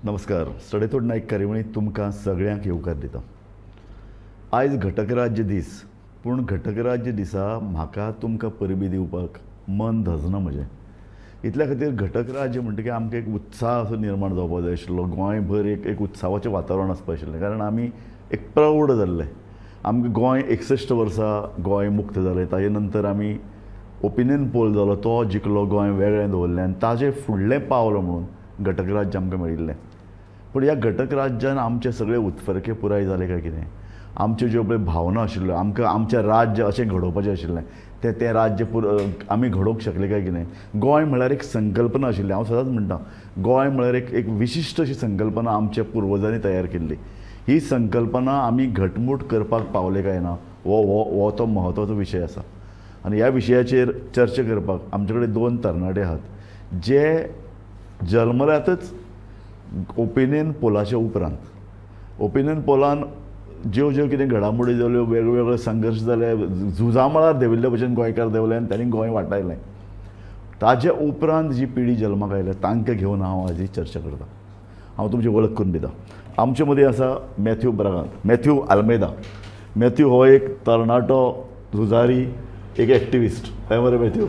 नमस्कार. सडेतोड नायक कार्यावळींत तुमकां सगळ्यांक येवकार दिता. आयज घटक राज्य दीस, पूण घटक राज्य दिसा म्हाका तुमकां परबीं दिवपाक मन धजना म्हजें. इतल्या खातीर घटक राज्य म्हणटकीर आमकां एक उत्साह असो निर्माण जावपाक जाय आशिल्लो. गोंयभर एक एक उत्सावाचें वातावरण आसपाक आशिल्लें, कारण आमी एक प्रौढ जाल्ले. आमकां गोंय 61 वर्सां गोंय मुक्त जालें, ताजे नंतर आमी ओपिनियन पोल जालो, तो जिखलो, गोंय वेगळें दवरलें आनी ताजें फुडलें पावल म्हणून घटक राज्य आमकां मेळिल्लें. पूण ह्या घटक राज्यान आमचे सगळे उत्फर्के पुराय जाले काय कितें? आमच्यो ज्यो पळय भावना आशिल्ल्यो, आमकां आमचें राज्य अशें घडोवपाचें आशिल्लें, तें तें राज्य पुर आमी घडोवंक शकले काय कितें? गोंय म्हळ्यार एक संकल्पना आशिल्ली. हांव सदांच म्हणटा, गोंय म्हळ्यार एक एक विशिश्ट अशी संकल्पना आमच्या पुर्वजांनी तयार केल्ली. ही संकल्पना आमी घटमूट करपाक पावले काय ना, हो तो म्हत्वाचो विशय आसा. आनी ह्या विशयाचेर चर्चा करपाक आमचे कडेन दोन तरणाटे आहात, जे जल्मल्यातच ओपिनियन पोलाच्या उपरांत. ओपिनियन पोलान ज्यो ज्यो कितें घडामोडी जाल्यो, वेगवेगळे संघर्श जाले, झुजा मळार देंविल्ले भशेन गोंयकार देंवले आनी तांणी गोंय वाटायलें. ताजे उपरांत जी पिढी जल्माक आयल्या, तांकां घेवन हांव आज ही चर्चा करता. हांव तुमची वळख करून दिता. आमचे मदीं आसा मॅथ्यू ब्रागांत, मॅथ्यू आल्मेदा. मॅथ्यू हो एक तरणाटो झुजारी, एक एक्टिविस्ट. हय मरे मॅथ्यू?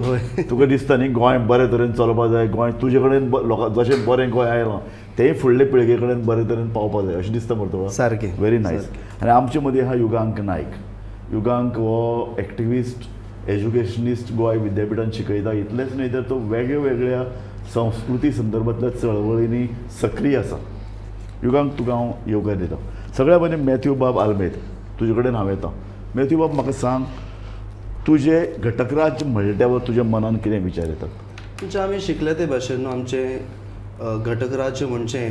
तुका दिसता न्ही गोंय बरे तरेन चलपाक जाय, गोंय तुजे कडेन लोकां जशें बरें गोंय आयलां तेंय फुडले पिळगे कडेन बरे तरेन पावपाक जाय, अशें दिसता मरे तुका? सारकें. Very nice. आनी आमचे मदीं आहा युगांक नायक. युगांक हो एक्टिविस्ट, एज्युकेशनिस्ट, गोंय विद्यापिठान शिकयता. इतलेंच न्हय तर तो वेगळ्या वेगळ्या संस्कृती संदर्भांतल्या चळवळींनी सक्रीय आसा. युगांक, तुका हांव येवकार दिता. सगळ्या पयलीं मॅथ्यू बाब आल्मेद, तुजे कडेन हांव येता. मॅथ्यू बाब, म्हाका सांग, तुजे घटक राज्य म्हणल्यावर तुज्या मनान कितें विचार येतात? म्हणजे आमी शिकले ते भाशेन न्हू, आमचें घटक राज्य म्हणजे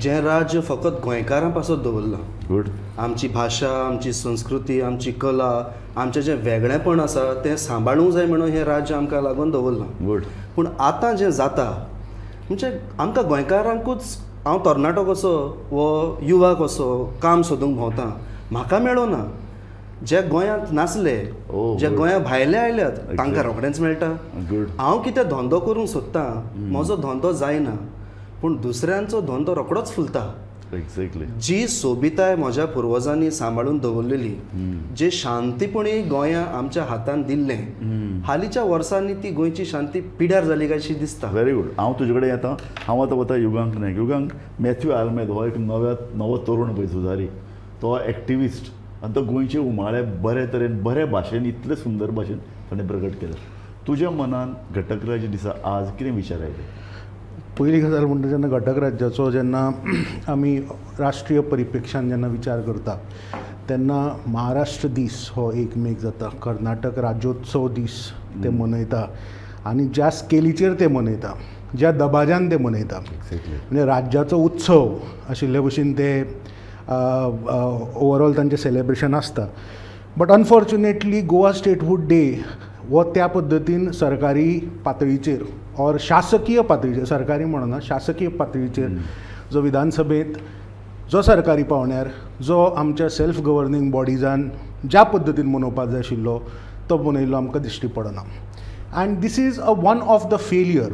जें राज्य फकत गोंयकारां पासत दवरलां. आमची भाशा, आमची संस्कृती, आमची कला, आमचें जें वेगळेंपण आसा तें सांबाळूंक जाय म्हणून हें राज्य आमकां लागून दवरलां. पूण आतां जें जाता म्हणजे आमकां गोंयकारांकूच, हांव तरणाटो कसो वो युवा कसो काम सोदूंक भोंवता, म्हाका मेळना. जे गोंयांत नासले, जे गोंया भायले आयल्यात, तांकां रोखडेंच मेळटा. हांव कितें धंदो करूंक सोदतां, म्हजो धंदो जायना, पूण दुसऱ्यांचो धंदो रोखडोच फुलता. जी सोबिताय म्हज्या पुर्वजांनी सांबाळून दवरलेली, जे शांतीपणी गोंया आमच्या हातान दिल्लें, हालींच्या वर्सांनी ती गोंयची शांती पिड्यार जाली काय शी दिसता. Very good. हांव तुजे कडेन येता. हांव आतां वता युगांक नायक. युगांक, मॅथ्यू आल्मेद हो एक नवो तरुण पळय झुजारी, तो एक्टिविस्ट आनी तो गोंयचे उमाळे बरे तरेन, बरे भाशेन, इतले सुंदर भाशेन ताणें प्रगट केले. तुज्या मनान घटक राज्य दिसा आज कितें विचार आयले? पयली गजाल म्हणटा, जेन्ना घटक राज्याचो जेन्ना आमी राष्ट्रीय परिप्रेक्षान जेन्ना विचार करता, तेन्ना महाराष्ट्र दीस हो एक मेक जाता, कर्नाटक राज्योत्सव दीस ते मनयता आनी ज्या स्केलीचेर ते मनयता, ज्या दबाज्यान ते मनयता, म्हणजे राज्याचो उत्सव आशिल्ले भशेन ते ओवरऑल तांचें सेलेब्रेशन आसता. But unfortunately Goa statehood day हो त्या पद्दतीन सरकारी पातळीचेर ऑर शासकीय पातळीचेर, सरकारी म्हणना, शासकीय पातळीचेर जो विधानसभेंत, जो सरकारी पावंड्यार, जो आमच्या सेल्फ गवर्नींग बॉडिजान ज्या पद्दतीन मनोवपाक जाय आशिल्लो, तो मनयल्लो आमकां दिश्टी पडना. And this is a one of the failure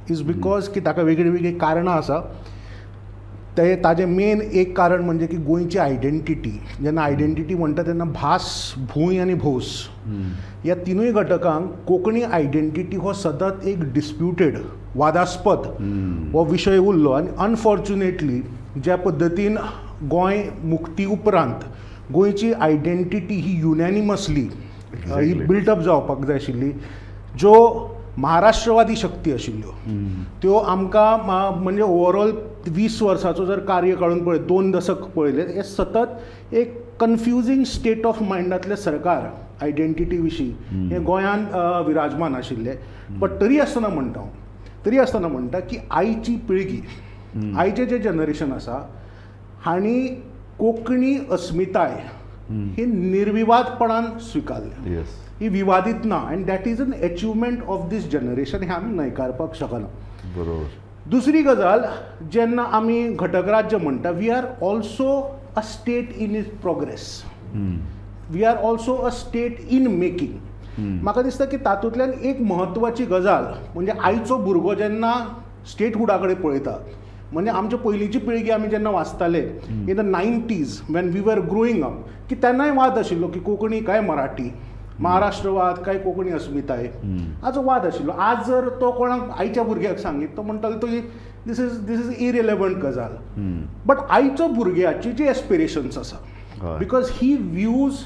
is because की ताका वेगळीं वेगळीं कारणां आसा. ते ताजें मेन एक कारण म्हणजे की गोंयची आयडेंटिटी. जेन्ना आयडेंटिटी म्हणटा तेन्ना भास, भूंय आनी भौस ह्या तिनूय घटकांक कोंकणी आयडेंटिटी हो सतत एक डिस्प्युटेड, वादास्पद हो विशय उरलो. आनी अनफॉर्च्युनेटली ज्या पद्दतीन गोंय मुक्ती उपरांत गोंयची आयडेंटिटी ही युनॅनिमसली ही बिल्टअप जावपाक जाय आशिल्ली, ज्यो महाराष्ट्रवादी शक्ती आशिल्ल्यो त्यो आमकां म्हणजे ओवरऑल 20 वर्साचो जर कार्य काडून पळयत, दोन दसक पळयलें, हे सतत एक कन्फ्युजींग स्टेट ऑफ मायंडांतलें सरकार आयडेंटिटी विशीं हें गोंयांत विराजमान आशिल्लें. बट तरी आसतना म्हणटा हांव, तरी आसतना म्हणटा की आयची पिळगी, आयचें जें जनरेशन आसा, हांणी कोंकणी अस्मिताय ही निर्विवादपणान स्विकारल्या. ही विवादीत ना and that is an achievement of this generation, हें आमी न्हयकारपाक शकना. दुसरी गजाल, जेन्ना आमी घटक राज्य म्हणटा, we are also a state in is progress, we are also a state in making. म्हाका दिसता की तातूंतल्यान एक म्हत्वाची गजाल म्हणजे आयचो भुरगो जेन्ना स्टेटहुडा कडेन पळयता, म्हणजे आमच्या पयलींची पिळगी आमी जेन्ना वाचताले in the 90s when we were growing up की तेन्नाय वाद आशिल्लो की कोंकणी काय मराठी, महाराष्ट्रवाद काय कोंकणी अस्मिताय हाचो वाद आशिल्लो. आज जर तो कोणाक आयच्या भुरग्याक सांगीत तो म्हणटालो तो this is irrelevant गजाल. बट आयचो भुरग्याची जी एस्पिरेशन्स आसा, because he views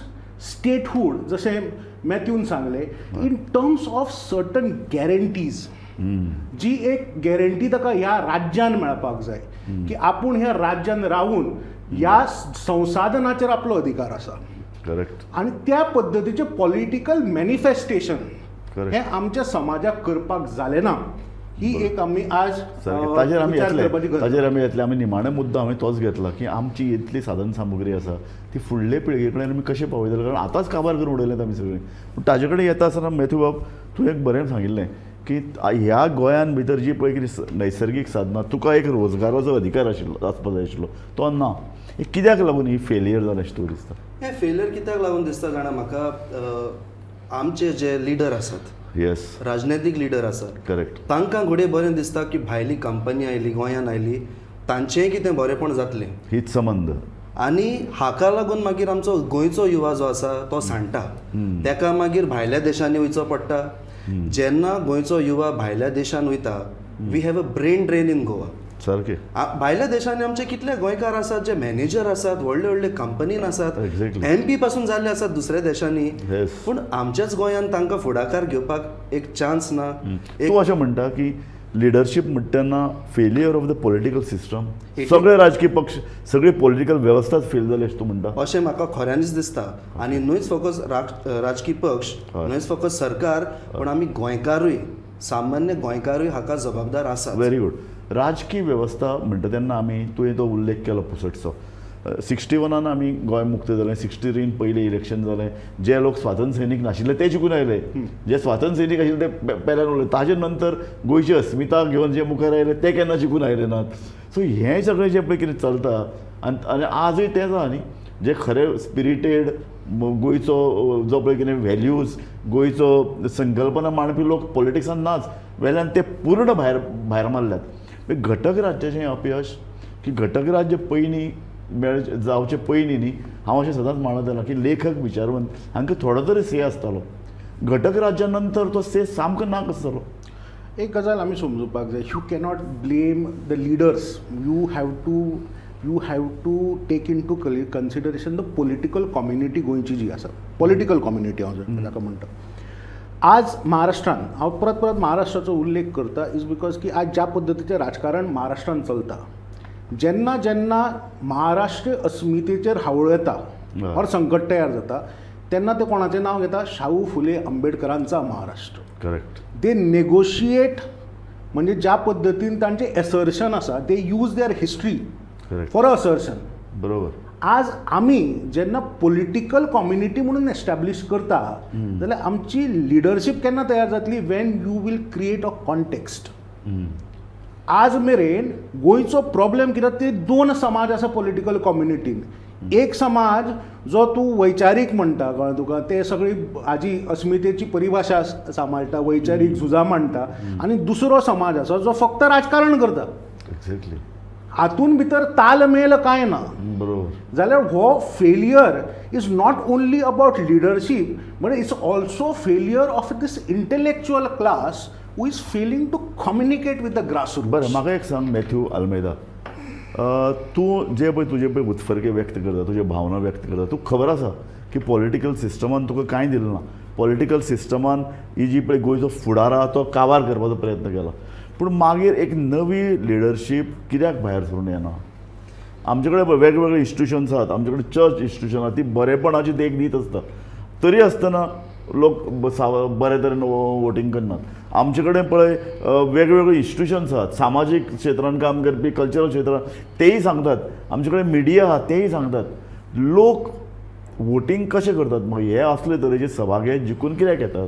statehood, जशें मॅथ्यून सांगलें, in terms of certain guarantees, जी एक गॅरंटी ताका ह्या राज्यान मेळपाक जाय की आपूण ह्या राज्यान रावून ह्या संसाधनाचेर आपलो अधिकार आसा. आनी त्या पद्दतीचें पॉलिटिकल मॅनिफेस्टेशन हें आमच्या समाजाक करपाक जालें ना, ही एक आमी आज ताजेर आमी येतले, ताजेर आमी येतले. आमी निमाणे मुद्दो हांवें तोच घेतला की आमची इतली साधन सामुग्री आसा ती फुडले पिळगे कडेन आमी कशें पावयतले, कारण आतांच काबार करून उडयल्यात आमी सगळीं. पूण ताजे कडेन येता आसतना मॅथ्यू बाब तुवें एक बरें सांगिल्लें की ह्या गोंयान भितर जी पळय कितें नैसर्गीक साधनां, तुका एक रोजगाराचो अधिकार आशिल्लो आसपा जाय आशिल्लो, तो ना. हे कित्याक लागून ही फेलियर जालें अशें तुका दिसता? हें फेलियर कित्याक लागून दिसता जाणा म्हाका, आमचे जे लिडर आसात, येस, राजनैतीक लिडर आसात, करेक्ट, तांकां घडये बरें दिसता की भायली कंपनी आयली, गोंयान आयली, तांचेंय कितें बरेंपण जातलें, हीच संबंद. आनी हाका लागून मागीर आमचो गोंयचो युवा जो आसा तो सांडटा, ताका मागीर भायल्या देशांनी वयचो पडटा. जेन्ना गोंयचो युवा भायल्या देशान वयता, we have a brain drain in Goa. सारकें. भायल्या देशांनी आमचे कितले गोंयकार आसात जे मॅनेजर आसात, व्हडले व्हडले कंपनीन आसात, एमपी पासून जाल्ले आसात दुसऱ्या देशांनी, पूण आमच्याच गोंयान तांकां फुडाकार घेवपाक एक चान्स ना. तूं अशें म्हणटा की लिडरशीप म्हणटना failure of the political system, सगळे राजकीय पक्ष, सगळी पॉलिटिकल वेवस्थाच फेल जाली अशें तूं म्हणटा? अशें म्हाका खऱ्यांनीच दिसता. आनी न्हूच फकत राजकीय पक्ष, न्हूच फकत सरकार, पूण आमी गोंयकारूय, सामान्य गोंयकारूय हाका जबाबदार आसा. Very good. राजकीय वेवस्था म्हणटा तेन्ना आमी, तुवें तो उल्लेख केलो पुसटचो, 61 आमी गोंय मुक्त जालें, 63 पयलें इलेक्शन जालें, जे लोक स्वातंत्र्य सैनीक नाशिल्ले ते जिखून आयले, जे स्वातंत्र्य सैनीक आशिल्ले ते पेल्यान उरले, ताजे नंतर गोंयची अस्मिता घेवन जे मुखार आयले ते केन्ना जिखून आयले नात. सो हें सगळें जें पळय कितें चलता आनी आजूय तेंच आहा न्ही, जे खरे स्पिरिटेड गोंयचो जो पळय कितें व्हॅल्यूज, गोंयचो संकल्पना मांडपी लोक पॉलिटिक्सान नाच, वेल्यान ते पूर्ण भायर भायर मारल्यात. घटक राज्याचें अपयश की घटक राज्य पयलीं मेळ जावचे पयलीं न्ही, हांव अशें सदांच मानत आयलां की लेखक विचारवंत हांकां थोडो तरी से आसतालो, घटक राज्या नंतर तो से सामको ना कसो जालो. एक गजाल आमी समजुपाक जाय, you cannot blame the leaders, you have to take into consideration the political community. गोंयची जी आसा पॉलिटिकल कम्युनिटी हांव ताका म्हणटा. आज महाराष्ट्रान, हांव परत परत महाराष्ट्राचो उल्लेख करता is because की आज ज्या पद्दतीचें राजकारण महाराष्ट्रान चलता, जेन्ना जेन्ना महाराष्ट्र अस्मितेचेर हावळ येता और संकट तयार जाता तेन्ना ते कोणाचें नांव घेता, शाहू फुले आंबेडकरांचा महाराष्ट्र. करेक्ट. ते नेगोशिएट, म्हणजे ज्या पद्दतीन तांचें एसर्शन आसा, they use their history for a assertion. बरोबर. आज आमी जेन्ना पॉलिटिकल कम्युनिटी म्हणून एस्टॅब्लीश करता जाल्यार आमची लिडरशीप केन्ना तयार जातली, when you will create a context. आज मेरेन गोंयचो प्रॉब्लेम कितें, ते दोन समाज आसा पॉलिटिकल कम्युनिटीन. एक समाज जो तूं वैचारीक म्हणटा, कळ्ळें तुका, ते सगळी हाजी अस्मितेची परिभाशा सांबाळटा, वैचारीक झुजां मांडटा, आनी दुसरो समाज आसा जो फक्त राजकारण करता. एक्झॅक्टली. हातून भितर तालमेल कांय ना. बरोबर. जाल्यार हो failure is not only about leadership, but it's also failure of this intellectual class who is failing to communicate with the grassroot. बरें, म्हाका एक सांग मॅथ्यू आल्मेदा, तूं जे पळय तुजे पळय उत्फर्के व्यक्त करता, तुज्यो भावना व्यक्त करता, तुका खबर आसा की पॉलिटिकल सिस्टमान तुका कांय दिलें ना, पॉलिटिकल सिस्टमान ही जी पळय गोंयचो फुडार आहा तो काबार करपाचो प्रयत्न केला, पूण मागीर एक नवी लिडरशीप कित्याक भायर सरून येना? आमचे कडेन पळय वेगवेगळे इन्स्टिट्युशन्स आहात, आमचे कडेन चर्च इन्स्टिट्युशन आहा, ती बरेपणाची देख दीत आसता, तरी आसतना लोक बरे तरेन वोटींग करनात. आमचे कडेन पळय वेगवेगळे इन्स्टिट्युशन्स आहात, सामाजीक क्षेत्रान काम करपी, कल्चरल क्षेत्रान, तेय सांगतात, आमचे कडेन मिडिया आहा, तेय सांगतात. लोक वोटींग कशें करतात मागीर? हे असले तरेचे सभागे जिखून कित्याक येतात?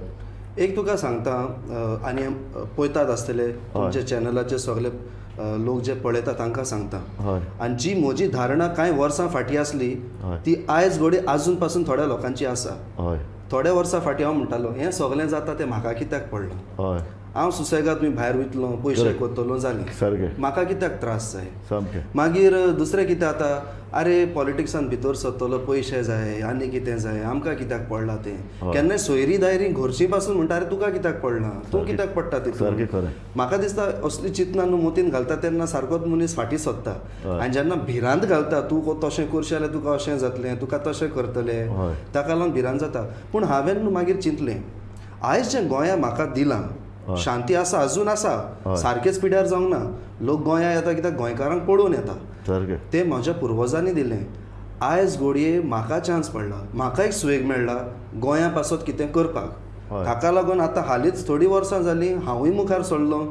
एक तुका सांगता, आनी पळयतात आसतले तुमच्या चॅनलाचे सगळे लोक जे पळयता तांकां सांगता, आनी जी म्हजी धारणा कांय वर्सां फाटीं आसली ती आयज घडये आजून पासून थोड्या लोकांची आसा. थोड्या वर्सां फाटीं हांव म्हणटालो हें सगळें जाता तें म्हाका कित्याक पडलां, हांव सुसेगाद तुमी भायर वयतलो, पयशे करतलो, जालें. सारकें. म्हाका कित्याक त्रास जाय? सामकें. मागीर दुसरें कितें जाता, आरे पॉलिटिक्सान भितर सरतलो, पयशे जाय आनी कितें जाय, आमकां कित्याक पडलां तें? केन्नाय सोयरी दायरी घरचीं पासून म्हणटा, आरे तुका कित्याक पडलां, तूं कित्याक पडटा तितून? सारकें खरें. म्हाका दिसता असली चिंतना न्हू मतीन घालता तेन्ना सारकोच मनीस फाटीं सरता. आनी जेन्ना भिरांत घालता, तूं तशें करशी जाल्यार तुका अशें जातलें, तुका तशें करतले, ताका लागून भिरांत जाता. पूण हांवें न्हू मागीर चिंतलें, आयज जें गोंया म्हाका दिलां, शांती आसा, अजून आसा, सारकेंच पिड्यार जावंक ना. लोक गोंया येता कित्याक गोंयकारांक पळोवन येता. तें म्हज्या पुर्वजांनी दिलें. आयज घोडये म्हाका चान्स पडला, म्हाका एक सुवेग मेळ्ळा गोंया पासत कितें करपाक. ताका लागून आतां हालींच थोडीं वर्सां जालीं हांवूय मुखार सरलो.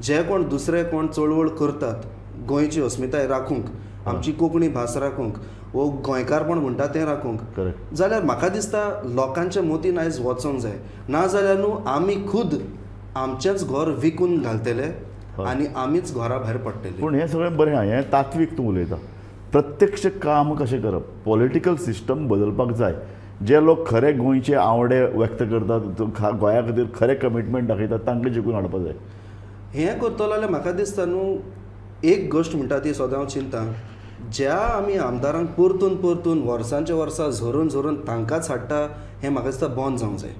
जे कोण दुसरे कोण चळवळ करतात गोंयची अस्मिताय राखूंक, आमची कोंकणी भास राखूंक, वो गोंयकारपण म्हणटा तें राखूंक, जाल्यार म्हाका दिसता लोकांच्या मतीन आयज वचोंक जाय. नाजाल्यार न्हू आमी खुद आमचेंच घर विकून घालतले आनी आमीच घरा भायर पडटले. पूण हें सगळें बरें आहा, हें तात्वीक तूं उलयता. प्रत्यक्ष काम कशें करप, पॉलिटिकल सिस्टम बदलपाक जाय. जे लोक खरे गोंयचे आवडे व्यक्त करतात, गोंया खातीर खरें कमिटमेंट दाखयतात, तांकां जिखून हाडपाक जाय. हें करतलो जाल्यार म्हाका दिसता न्हू एक गोश्ट म्हणटा ती सदां हांव चिंता, ज्या आमी आमदारांक परतून परतून वर्सांच्या वर्सां झरून झरून तांकांच हाडटा, हें म्हाका दिसता बंद जावंक जाय.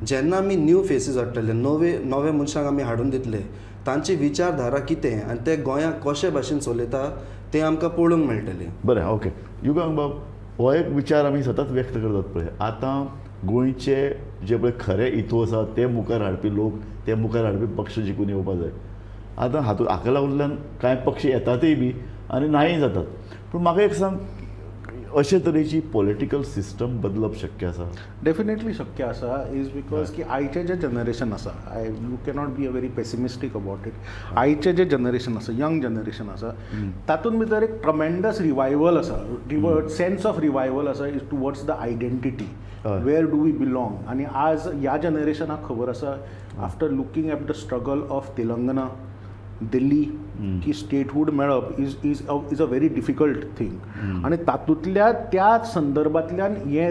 जेन्ना आमी न्यू फेसीस हाडटले, नवे नवे मनशांक आमी हाडून दितले, तांची विचारधारा कितें आनी ते गोंयाक कशे भाशेन चलयता तें आमकां पळोवंक मेळटलें. बरें, ओके. युगांक बाब, हो एक विचार आमी सतत व्यक्त करतात पळय. आतां गोंयचे जे पळय खरे इतू आसा ते मुखार हाडपी लोक, ते मुखार हाडपी पक्ष जिखून येवपा जाय. आतां हातूंत हाका लागून कांय पक्ष येतातय बी आनी नाय जातात. पूण म्हाका एक सांग, अशे तरेची पॉलिटिकल सिस्टम बदलप शक्य आसा? डेफिनेटली शक्य आसा. Is because की आयचें जें जनरेशन आसा, I you cannot be a very pessimistic about it. आयचें जें जनरेशन आसा, यंग जनरेशन आसा, तातूंत भितर एक ट्रमेंडस रिवायवल आसा, सेन्स ऑफ रिवायवल आसा is towards the identity, where do we belong. आनी आज ह्या जनरेशनाक खबर आसा, after looking at the struggle of Telangana, Delhi, की स्टेटहूड मेळप is is is a very difficult thing. आनी तातूंतल्या त्या संदर्भांतल्यान हें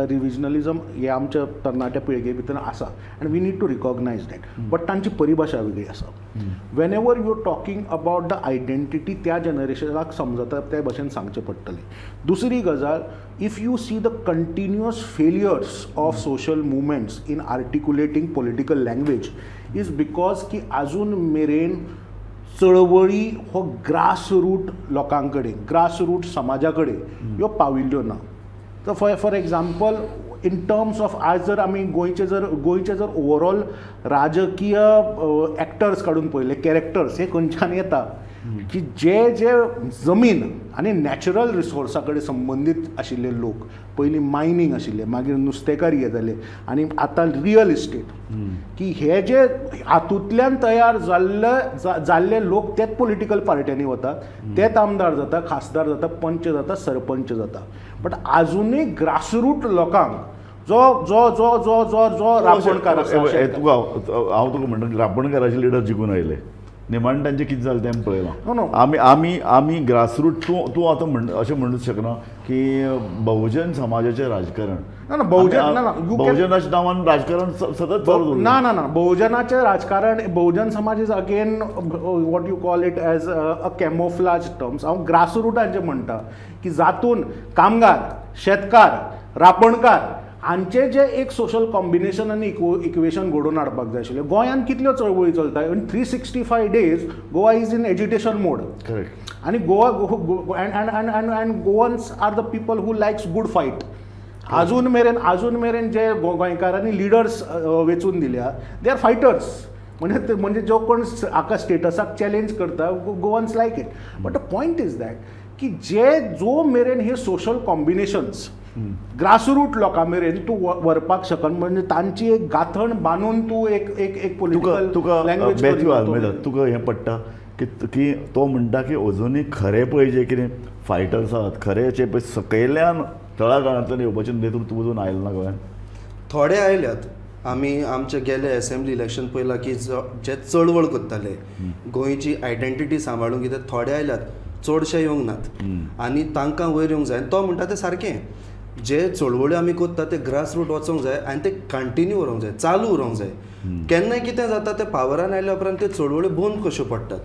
रिविजनलिजम हें आमच्या तरणाट्या पिळगे भितर आसा आनी we need to recognise that. But तांची परिभाशा वेगळी आसा. Whenever you are talking about the identity, त्या जनरेशनाक समजता त्या भशेन सांगचें पडटलें. दुसरी गजाल, if you see the continuous failures of social movements in articulating political language is because की आजून मेरेन चळवळी हो ग्रास रूट लोकां कडेन, ग्रास रूट समाजा कडेन ह्यो पाविल्ल्यो ना. तर for example in terms of आज जर आमी गोंयचे जर ओवरऑल राजकीय एक्टर्स काडून पळयले, कॅरेक्टर्स हे खंयच्यान येता की जे जे जमीन आनी नॅचरल रिसोर्सा कडेन संबंदीत आशिल्ले लोक, पयलीं मायनींग आशिल्ले, मागीर नुस्तेकारी येताले आनी आतां रियल इस्टेट, की हे जे हातूंतल्यान तयार जाल्ले लोक तेच पॉलिटिकल पार्ट्यांनी वतात, तेच आमदार जाता, खासदार जाता, पंच जाता, सरपंच जाता. बट आजुनूय ग्रासरूट लोकांक जो जो जो जो जो जो रापणकार आसा, तुका हांव तुका म्हणटा, रापणकाराचे लिडर जिखून आयले, निमाणें तांचें कितें जालें तें आमी पळयलां. आमी आमी आमी ग्रासरूट, तूं तूं आतां म्हण अशें म्हणूंक शकना की बहुजन समाजाचें राजकारण. ना ना, बहुजन ना ना. बहुजनाच्या नांवान राजकारण सतत चालू. ना ना ना, बहुजनाचें राजकारण, Bahujan Samaj is again what you call it as a camouflage terms. हांव ग्रासरुटांचें म्हणटा की जातून कामगार, शेतकार, रापणकार हांचें जें एक सोशल कॉम्बिनेशन आनी इक्वेशन घडोवन हाडपाक जाय आशिल्लें. गोंयांत कितल्यो चळवळी चलता? In 365 days Goa is in agitation mode. आनी Goa and and and and Goans are the people who likes good fight. अजून मेरेन जे गोंयकारांनी लिडर्स वेंचून दिल्या, they are fighters. म्हणजे म्हणजे जो कोण हाका स्टेटसाक चॅलेंज करता, Goans like it. But the point is that की जे जो मेरेन हे सोशल कॉम्बिनेशन्स ग्रासरूट लोकां मेरेन तूं व्हरपाक शकन, म्हणजे तांची एक गांथण बांदून तूं एक एक एक पॉलिटिकल तुका लँग्वेज मॅथ्यू आल्मेदा, तुका हें पडटा की की तो म्हणटा की अजुनूय खरें पळय जे कितें फायटर्स आहात, खरें जे पळय सकयल्यान तळागाळांतल्यान येवपाचें नेतृत्व अजून आयलें ना गोंयांत? थोडे आयल्यात. आमी आमचे गेले एसेंब्ली इलेक्शन पळयलां की जे चळवळ करताले गोंयची आयडेंटिटी सांबाळून कितें, थोडे आयल्यात, चडशे येवंक नात आनी तांकां वयर येवंक जाय. आनी तो म्हणटा तें सारकें. जे चळवळी आमी करता ते ग्रास रूट वचोंक जाय आनी ते कंटिन्यू उरोंक जाय, चालू उरोंक जाय. केन्नाय कितें जाता, ते पावरान आयल्या उपरांत त्यो चळवळी बंद कश्यो पडटात.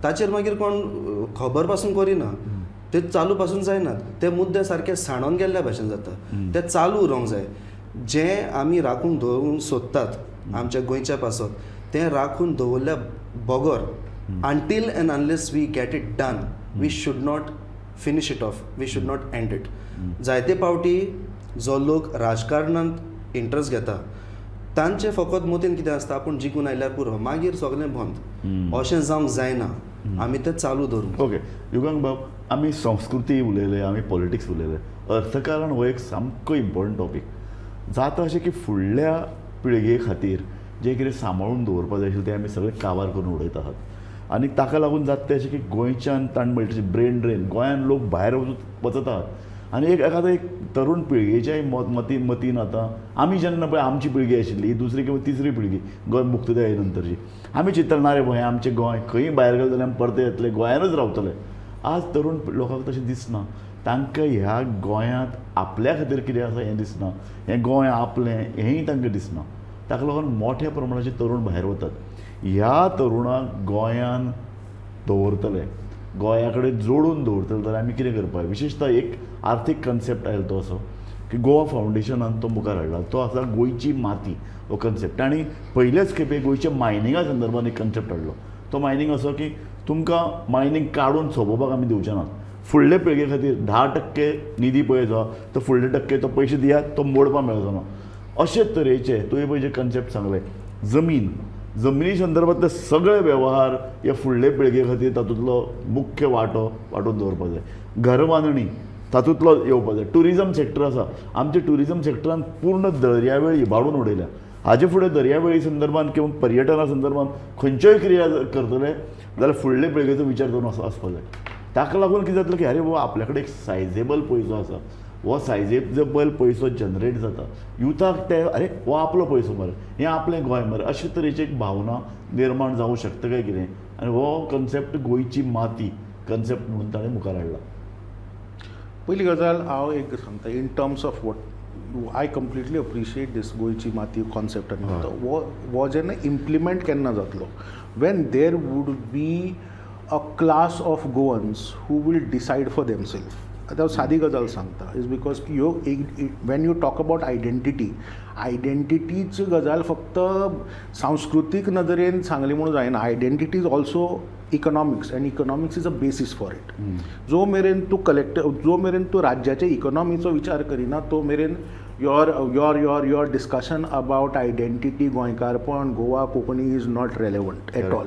ताचेर मागीर कोण खबर पासून करिना, ते चालू पासून जायनात, ते मुद्दे सारके सांडोन गेल्ल्या भशेन जाता. ते चालू उरोंक जाय. जें आमी राखून दवरूंक सोदतात आमच्या गोंयच्या पासत, तें राखून दवरल्या बगर, until and unless we get it done, we should not finish it off, we should not end it. जायते पावटी जो लोक राजकारणांत इंट्रस्ट घेता, तांचे फकत मतीन कितें आसता, आपूण जिखून आयल्यार पुरो, मागीर सगळें बंद. अशें जावंक जायना. आमी तें चालू दवरूंक. ओके युगांक बाब, आमी संस्कृती उलयले, आमी पॉलिटिक्स उलयले, अर्थकारण हो एक सामको इम्पॉर्टंट टॉपीक. जाता अशें की फुडल्या पिळगे खातीर जें कितें सांबाळून दवरपाक जाय आशिल्लें, तें आमी सगळें काबार करून उडयता आहात. आनी ताका लागून जाता तें अशें की गोंयच्यान ताणें म्हणटा ब्रेन ड्रेन, गोंयान लोक भायर वचत आहात. आनी एक एखादो एक तरूण पिळगेच्याय मत मतीन आतां आमी जेन्ना पळय आमची पिळगी आशिल्ली, दुसरी किंवा तिसरी पिळगी गोंय मुक्तताये नंतरची, आमी चिंतताले, ना रे हें आमचें गोंय, खंयी भायर गेले जाल्यार आमी परते येतले, गोंयानूच रावतले. आज तरूण लोकांक तशें दिसना. तांकां ह्या गोंयांत आपल्या खातीर कितें आसा हें दिसना, हें गोंय आपलें हेंय तांकां दिसना. ताका लागून मोठ्या प्रमाणाचेर तरूण भायर वतात. ह्या तरुणाक गोंयान दवरतले, गोंया कडेन जोडून दवरतले जाल्यार आमी कितें करपाक? विशेशता एक आर्थीक कन्सेप्ट आयलो तो असो की गोवा फावंडेशनान तो मुखार हाडला, तो आसा गोंयची माती हो कन्सेप्ट. आनी पयलेच खेपे गोंयच्या मायनिंगा संदर्भान एक कन्सेप्ट हाडलो. तो मायनींग असो की तुमकां मायनींग काडून सोंपोवपाक आमी दिवचे नात. फुडले पिळगे खातीर 10% निधी पळय जो तो फुडले टक्के तो पयशे दियात, तो मोडपा मेळचो ना, अशे तरेचे. तुवें पळय जे कन्सेप्ट सांगले, जमनी संदर्भातले सगळे व्यवहार हे फुडले पिळगे खातीर तातूंतलो मुख्य वांटो वांटून दवरपाक जाय. घर बांदणी तातूंतलो येवपाक जाय. ट्युरिजम सेक्टर आसा, आमच्या ट्युरिजम सेक्टरान पूर्ण दर्यावेळ इबाडून उडयल्या. हाजे फुडें दर्यावेळी संदर्भान किंवा पर्यटना संदर्भान खंयच्योय क्रिया करतले जाल्यार फुडले पिळगेचो विचार करून आसपाक जाय. ताका लागून कितें जातलें की अरे बाबा, आपल्या कडेन एक सायजेबल पयसो आसा, हो सायजेबल पयसो जनरेट जाता, युथाक ते अरे हो आपलो पयसो मरे, हें आपलें गोंय मरे, अशे तरेची एक भावना निर्माण जावूं शकता काय कितें? आनी हो कन्सेप्ट गोंयची माती कन्सेप्ट म्हणून ताणें मुखार हाडला. पयली गजाल हांव एक सांगता, in terms of what I completely appreciate, this गोंयची माती कॉन्सेप्ट. आनी हो जेन्ना इम्प्लिमेंट केन्ना जातलो? When there would be a class of Goans who will decide for themself. आतां हांव सादी गजाल सांगता, is because ह्यो एक, when you talk about identity, आयडेंटिटीची गजाल फक्त सांस्कृतीक नदरेन सांगली म्हणून जायना. Identity is also economics, and economics is a basis for it. जो मेरेन तूं राज्याचे इकॉनॉमीचो विचार करिना, तो मेरेन your discussion about identity, गोंयकारपण, Goa, Konkani is not relevant at all.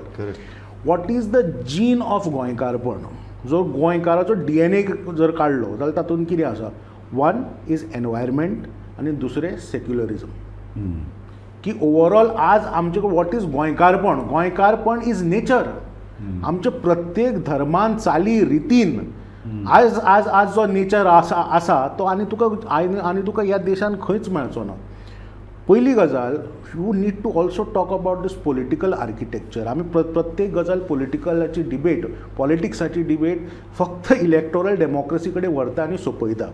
What is the gene of गोंयकारपण? जो गोंयकाराचो डीएनए जर काडलो जाल्यार तातूंत कितें आसा? वन is environment आनी दुसरें सेक्युलरिजम. की ओवरऑल आज आमचे, what is गोंयकारपण? गोंयकारपण is nature. आमच्या प्रत्येक धर्मान, चाली रितीन आज जो नेचर आसा तो आनी तुका ह्या देशान खंयच मेळचो ना. पयली गजाल, you need to also talk about this political architecture. आमी प्रत्येक गजाल पॉलिटिकलाची डिबेट, पॉलिटिक्साची डिबेट फक्त इलेक्टोरल डेमोक्रेसी कडेन व्हरता आनी सोंपयता.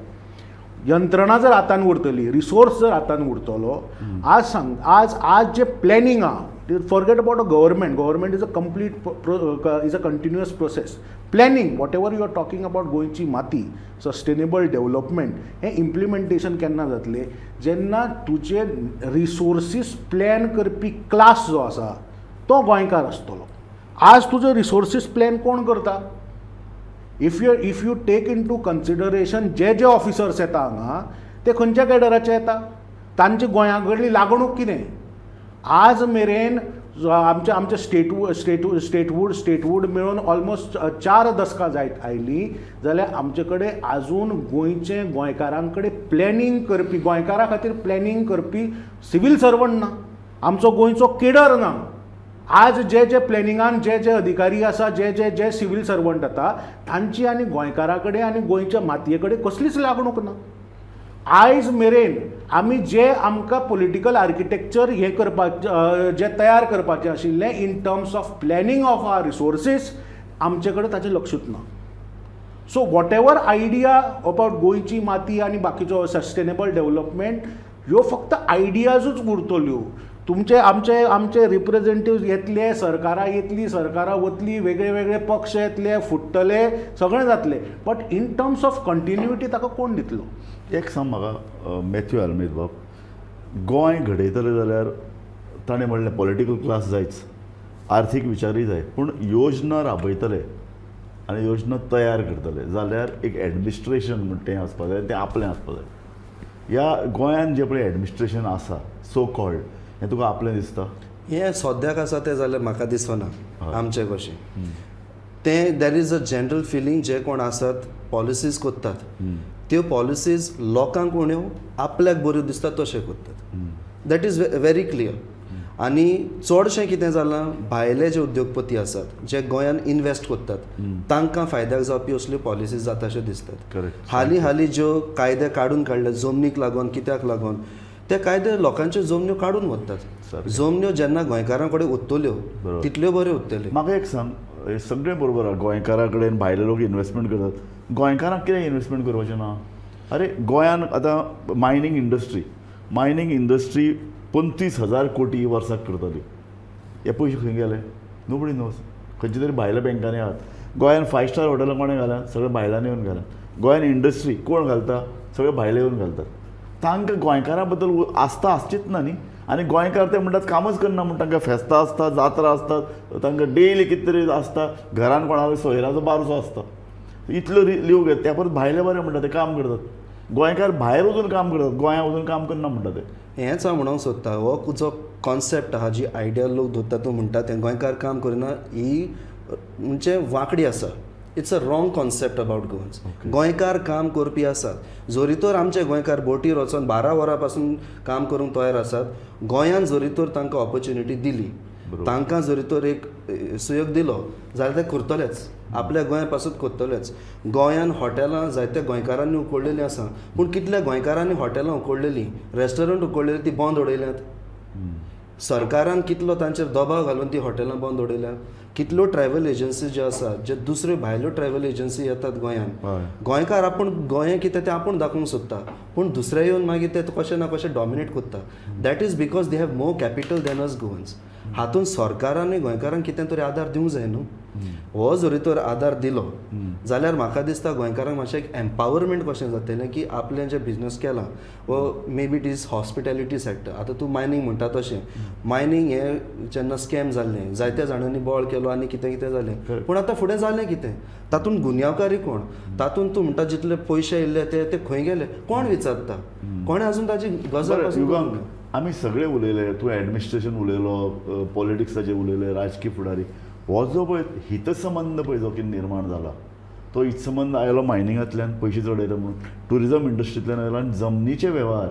यंत्रणा जर हातान उरतली, रिसोर्स जर हातान उरतलो, आज सांग, आज जे प्लॅनिंग आहा, forget about a government. Government is a continuous process. Planning, whatever you are talking about, गोंयची माती, सस्टेनेबल डेव्हलपमेंट, हें इम्प्लिमेंटेशन केन्ना जातलें? जेन्ना तुजे रिसोर्सीस प्लॅन करपी क्लास जो आसा तो गोंयकार आसतलो. आज तुजो रिसोर्सीस प्लॅन कोण करता? If you take into consideration, J J officers येता हांगा, ते खंयच्या कॅडराचे येता, तांची गोंया कडली लागणूक कितें? आज मेरेन आमच्या स्टेटहूड मेळून ऑलमोस्ट 4 दसकां जायत आयलीं जाल्यार आमचे कडेन आजून गोंयचे गोंयकारां कडेन प्लॅनिंग करपी, गोंयकारां खातीर प्लॅनिंग करपी सिवील सर्वंट ना, आमचो गोंयचो केडर ना. आज जे जे प्लॅनिंगान जे जे अधिकारी आसा, जे जे जे सिवील सर्वंट आतां, तांची आनी गोंयकारा कडेन आनी गोंयच्या मातये कडेन कसलीच लागणूक ना. आयज मेरेन आमी जे आमकां पॉलिटिकल आर्किटेक्चर हें करपाक जें तयार करपाचें आशिल्लें in terms of planning of our resources, आमचे कडेन ताचें लक्षूच ना. So whatever idea about गोंयची माती आनी बाकीचो सस्टेनेबल डेव्हलपमेंट, ह्यो फक्त आयडियाजूच उरतल्यो. तुमचे आमचे आमचे रिप्रेझेंटेटिव्ह येतले, सरकारां येतली, सरकारां वतली, वेगळे वेगळे पक्ष येतले, फुट्टले, सगळें जातलें, but in terms of continuity ताका कोण दितलो? एक सांग म्हाका मॅथ्यू आल्मेद बाब, गोंय घडयतले जाल्यार ताणें म्हणलें पॉलिटिकल क्लास जायच, आर्थीक विचारूय जाय, पूण योजना राबयतले आनी योजना तयार करतले जाल्यार एक एडमिनिस्ट्रेशन म्हणटा तें आसपा जाय, तें आपलें आसपा जाय. ह्या गोंयान जें पळय एडमिनिस्ट्रेशन आसा सो कॉल्ड, हें तुका आपलें दिसता? हें सद्याक आसा तें जाल्यार म्हाका दिसना आमचें कशें तें. There is a general feeling, जे कोण आसात पॉलिसीज करतात त्यो पॉलिसीज लोकांक उण्यो आपल्याक बऱ्यो दिसता तशें करतात. That is very clear. आनी चडशें कितें जालां, भायले जे उद्योगपती आसात जे गोंयान इनवेस्ट करतात तांकां फायद्याक जावपी असल्यो पॉलिसीज जाता अश्यो दिसतात. हालीं हालीं ज्यो कायदे काडून काडले जमनीक लागून, कित्याक लागून, ते कायदे लोकांच्यो जमन्यो काडून व्हरतात. जमन्यो जेन्ना गोंयकारां कडेन उरतल्यो तितल्यो बऱ्यो उरतल्यो. म्हाका एक सांग, हें सगळें बरोबर आहा, गोंयकारां कडेन भायले लोक इन्वेस्टमेंट करतात, गोंयकारांक कितें इन्वेस्टमेंट करपाचें ना? अरे, गोंयान आतां मायनींग इंडस्ट्री 25,000 कोटी वर्साक करताली. हे पयशे खंय गेले? Nobody knows. खंयच्या तरी भायल्या बँकांनी आहात. गोंयान फायव स्टार हॉटेलां कोणें घाला? सगळे भायल्यांनी येवन घाला. गोंयान इंडस्ट्री कोण घालता? सगळे भायले येवन घालतात. तांकां गोंयकारां बद्दल आस्था आसचीच ना न्ही. आनी गोंयकार ते म्हणटात कामच करना म्हण. तांकां फेस्तां आसता, जात्रा आसतात, तांकां डेली कितें तरी आसता, घरान कोणालो सोयऱ्याचो बारसो आसता, इतलो लीव घेत. त्या परस भायले बरें म्हणटा, ते काम करतात. गोंयकार भायर वचून काम करतात, गोंया वचून काम करना म्हणटा ते. हेंच हांव म्हणूंक सोदतां, हो जो कॉन्सेप्ट आहा, जी आयडिया लोक दवरता, तूं म्हणटा तें गोंयकार काम करिना, ही म्हणजे वांकडी आसा. It's a wrong concept about Goans. गोंयकार काम करपी आसात. जरी तर आमचे गोंयकार बोटीर वचोन 12 वरां पासून काम करूंक तयार आसात, गोंयान जरी तर तांकां ऑपॉर्च्युनिटी दिली, तांकां जरी तर एक सुयोग दिलो जाल्यार ते करतलेच, आपल्या गोंया पासून करतलेच. गोंयान हॉटेलां जायत्या गोंयकारांनी उखडलेलीं आसा, पूण कितल्या गोंयकारांनी हॉटेलां उखडलेलीं, रेस्टॉरंट उखडलेलीं, ती बंद उडयल्यात? सरकारान कितलो तांचेर दबाव घालून ती हॉटेलां बंद उडयल्या? कितल्यो ट्रॅवल एजन्सी ज्यो आसात, जे दुसऱ्यो भायल्यो ट्रॅवल एजन्सी येतात गोंयांत, गोंयकार आपूण गोंय कितें तें आपूण दाखोवंक सोदता, पूण दुसरे येवन मागीर ते कशें ना कशें डॉमिनेट करता. That is because they have more capital than us Goans. हातूंत सरकारानूय गोंयकारांक कितें तरी आदार दिवंक जाय न्हू. हो जरी तर आदार दिलो जाल्यार म्हाका दिसता गोंयकारांक मातशें एक एम्पावरमेंट कशें जातलें की आपलें जें बिजनस केलां वो maybe it is hospitality sector. आतां तूं मायनींग म्हणटा तशें, मायनींग हें जेन्ना स्कॅम जाल्लें, जायत्या जाणांनी बळ केलो आनी कितें कितें जालें, पूण आतां फुडें जालें कितें? तातूंत गुन्यांवकारी कोण? तातूंत तूं म्हणटा जितले पयशे येयल्ले ते ते खंय गेले? कोण विचारता? कोणें अजून ताची गजाल बरें पासून युगांक, करूंक ना. आमी सगळे उलयले, तूं एडमिनिस्ट्रेशन उलयलो, पॉलिटिक्साचेर उलयले, राजकीय फुडारी. हो जो पळय हितसंबंद पळय जो कितें निर्माण जाला, तो हितसंबंद आयलो मायनिंगांतल्यान पयशे चड येता म्हणून, टुरिजम इंडस्ट्रींतल्यान आयलो आनी जमनीचे वेव्हार.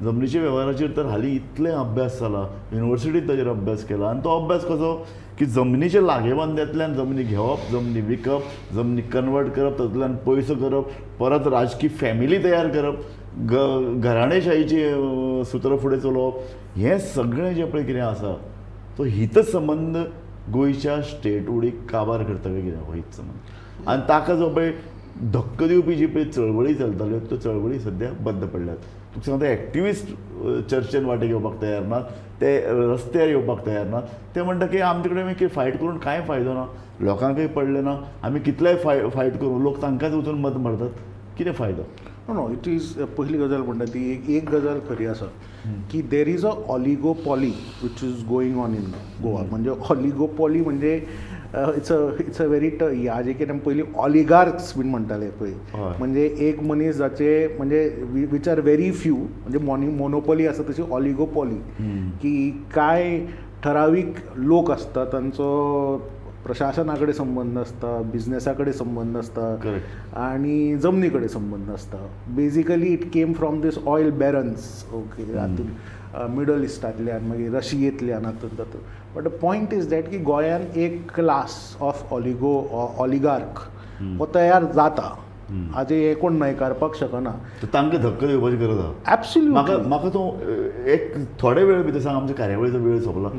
जमनीच्या वेव्हाराचेर तर हालीं इतले अभ्यास जाला, युनिवर्सिटीत ताजेर अभ्यास केला. आनी तो अभ्यास कसो की जमनीच्या लागेबांद्यांतल्यान जमनी घेवप, जमनी विकप, जमनी कन्वर्ट करप, तातूंतल्यान पयसो करप, परत राजकीय फॅमिली तयार करप, घराणेशाहीची सुत्रां फुडें चलोवप, हें सगळें जें पळय कितें आसा तो हितसंबंद गोंयच्या स्टेटहुडीक काबार करता काय कितें हो हितसंबंद? आनी ताका जो पळय धक्को दिवपी जी पळय चळवळी चलताल्यो, त्यो चळवळी सद्या बंद पडल्यात. तुका सांगता, एक्टिविस्ट चर्चेन वांटे घेवपाक तयार नात, ते रस्त्यार येवपाक तयार नात. ते म्हणटा की आमचे कडेन मागीर फायट करून कांय फायदो ना, लोकांकय पडलें ना, आमी कितलेय फायट करूं, लोक तांकांच वचून मत मारतात, कितें फायदो? नो नो it is, पयली गजाल म्हणटा ती एक एक गजाल खरी आसा की there is a oligopoly which is going on in Goa. म्हणजे ऑलिगोपॉली म्हणजे it's a very ह्या जे कितें पयलीं ऑलिगार्क्स बीन म्हणटाले पळय, म्हणजे एक मनीस जाचे म्हणजे which are very few, म्हणजे मोनोपॉली आसा तशी ऑलिगोपॉली, की कांय ठरावीक लोक आसता, तांचो प्रशासना कडेन संबंद आसता, बिजनेसा कडेन संबंद आसता आनी जमनी कडेन संबंद आसता. Basically it came from this oil barons, okay, हातून मिडल इस्टांतल्यान, मागीर रशियेंतल्यान, हातून तातूंत. But the point is that की गोंयान एक क्लास ऑफ ऑलिगार्क हो तयार जाता हाजें हें कोण न्हयकारपाक शकना. तर तांकां धक्को दिवपाची गरज आसा. एब्सोल्युटली. म्हाका म्हाका तूं एक थोडे वेळ भितर सांग, आमच्या कार्यावळीचो वेळ सोंपला,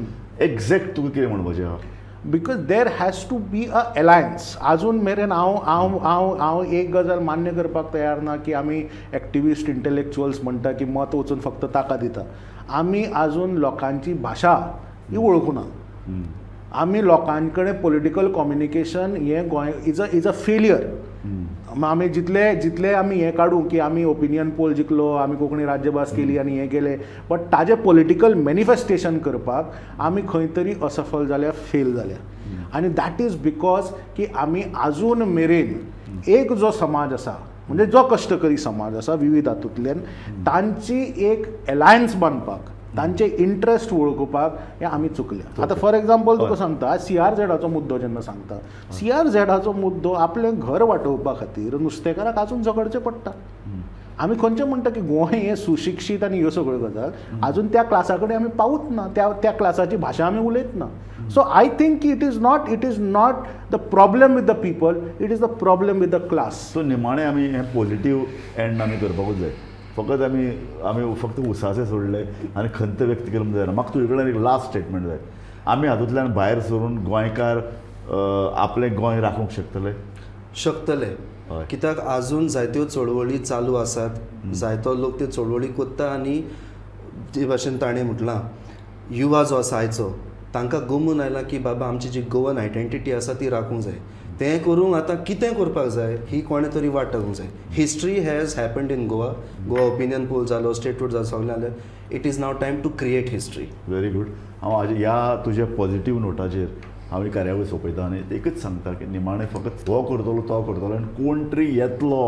एक्झॅक्ट तुका कितें म्हणपाचें आहा? Because there has to be a alliance. आजून मेरेन हांव हांव हांव हांव एक गजाल मान्य करपाक तयार ना की आमी एक्टिविस्ट इंटलेक्चुअल्स म्हणटा की मत वचून फक्त ताका दिता. आमी आजून लोकांची भाशा ही वळखूना. आमी लोकां कडेन पॉलिटिकल कम्युनिकेशन हें गोंय is a failure. आमी जितले जितले आमी हें काडू की आमी ओपिनियन पोल जिखलो, आमी कोंकणी राज्यभास केली आनी हें केलें, बट ताजें पॉलिटिकल मॅनिफेस्टेशन करपाक आमी खंय तरी असफल जाल्या, फेल जाल्या. आनी that is because की आमी आजून मेरेन एक जो समाज आसा, म्हणजे जो कश्टकरी समाज आसा विविध हातूंतल्यान, तांची एक एलायन्स बांदपाक, तांचे इंट्रस्ट वळखुपाक हे आमी चुकले. आतां फॉर एग्जाम्पल तुका सांगता, सीआरझेडाचो मुद्दो जेन्ना सांगता, सीआरझेडाचो मुद्दो आपलें घर वाटोवपा खातीर नुस्तेकाराक आजून झगडचें पडटा. आमी खंयचें म्हणटा की गोंय हें सुशिक्षीत आनी ह्यो सगळ्यो गजाल, आजून त्या क्लासा कडेन आमी पावूच ना, त्या त्या क्लासाची भाशा आमी उलयत ना. सो I think की it is not the problem with the people, it is the problem with the class. So निमाणें आमी हें पॉझिटीव एंड आमी करपाकूच जाय. फकत आमी आमी फक्त उसासे सोडले आनी खंत व्यक्त करूंक जायना. म्हाका तुजे कडल्यान एक लास्ट स्टेटमेंट जाय. आमी हातूंतल्यान भायर सरून गोंयकार आपलें गोंय राखूंक शकतले? शकतले. कित्याक आजून जायत्यो चळवळी चालू आसात, जायतो लोक त्यो चळवळी कोत्ता आनी जे भाशेन ताणें म्हटलां, युवा जो आसा आयचो, तांकां गमून आयलां की बाबा आमची जी गोवन आयडेंटिटी आसा ती राखूंक जाय. तें करूंक आतां कितें करपाक जाय ही कोणें तरी वाट लागूंक जाय. History has happened in Goa. Goa opinion poll जालो, स्टेटहूड जालो, सगळें जालें. It is now time to create history. Very good. हांव आज ह्या तुज्या पॉझिटीव नोटाचेर हांव ही कार्यावळ सोंपयता आनी एकच सांगता की निमाणें फकत हो करतलो, तो करतलो आनी कोण तरी येतलो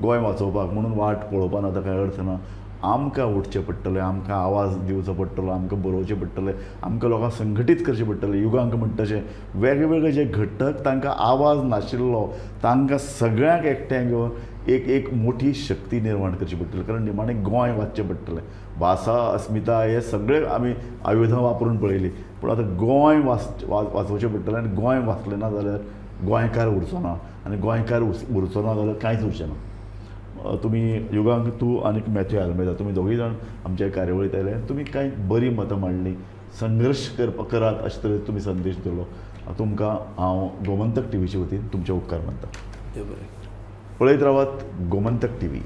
गोंय वाचोवपाक म्हणून वाट पळोवपान आतां कांय अर्थ ना. आमकां उठचें पडटलें, आमकां आवाज दिवचो पडटलो, आमकां बरोवचें पडटलें, आमकां लोकांक संघटीत करचें पडटलें. युगांक म्हणटा तशें वेगळे जे घटक तांकां आवाज नाशिल्लो तांकां सगळ्यांक एकठांय घेवन एक एक मोठी शक्ती निर्माण करची पडटली, कारण निमाणें गोंय वाचचें पडटलें. भाशा, अस्मिताय हे सगळे आमी आयुधां वापरून पळयली, पूण आतां गोंय वाचोवचें पडटलें आनी गोंय वाचलें ना जाल्यार गोंयकार उरचो ना आनी गोंयकार उरचो ना जाल्यार कांयच उरचें ना. तुमी युगांक, तूं आनी मॅथ्यू आल्मेदा, तुमी दोगूय जाण आमच्या कार्यावळींत आयले, तुमी कांय बरीं मतां मांडलीं, संघर्श करात अशे तरेन तुमी संदेश दिलो. तुमकां हांव गोमंतक टीव्हीचे वतीन तुमचे उपकार मानता. देव बरें. पळयत रावात गोमंतक टीव्ही.